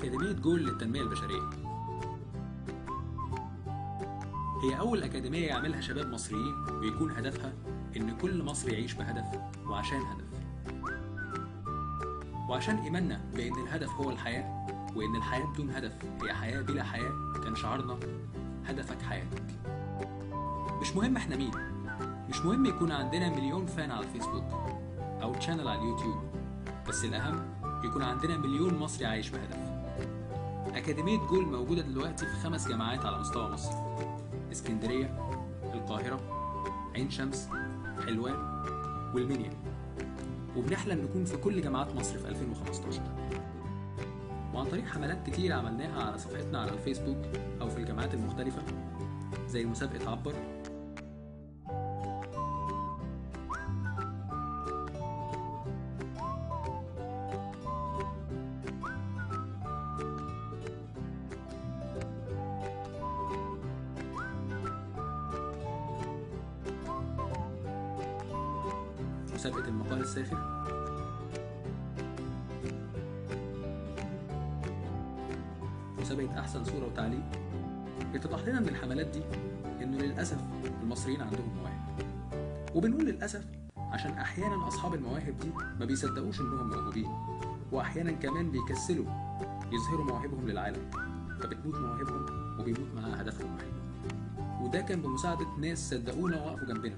أكاديمية جول للتنمية البشرية. هي أول أكاديمية يعملها شباب مصريين ويكون هدفها إن كل مصري يعيش بهدف وعشان هدف، وعشان إيماننا بإن الهدف هو الحياة، وإن الحياة بدون هدف هي حياة بلا حياة. كان شعارنا هدفك حياتك. مش مهم إحنا مين، مش مهم يكون عندنا مليون fan على الفيسبوك أو channel على اليوتيوب، بس الأهم يكون عندنا مليون مصري عايش بهدف. أكاديمية جول موجودة دلوقتي في 5 جامعات على مستوى مصر: اسكندرية، القاهرة، عين شمس، حلوان، والمنيا. وبنحلم نكون في كل جامعات مصر في 2015. وعن طريق حملات كتير عملناها على صفحتنا على الفيسبوك أو في الجامعات المختلفة، زي مسابقة عبر، مسابقة المقال الساخر، مسابقة أحسن صورة وتعليق. اتضح لنا من الحملات دي إنه للأسف المصريين عندهم مواهب، وبنقول للأسف عشان أحيانا أصحاب المواهب دي ما بيصدقوش إنهم موهوبين، وأحيانا كمان بيكسلوا يظهروا مواهبهم للعالم، فبتموت مواهبهم وبيموت معاها هدفهم وحلمهم. وده كان بمساعدة ناس صدقونا ووقفوا جنبنا،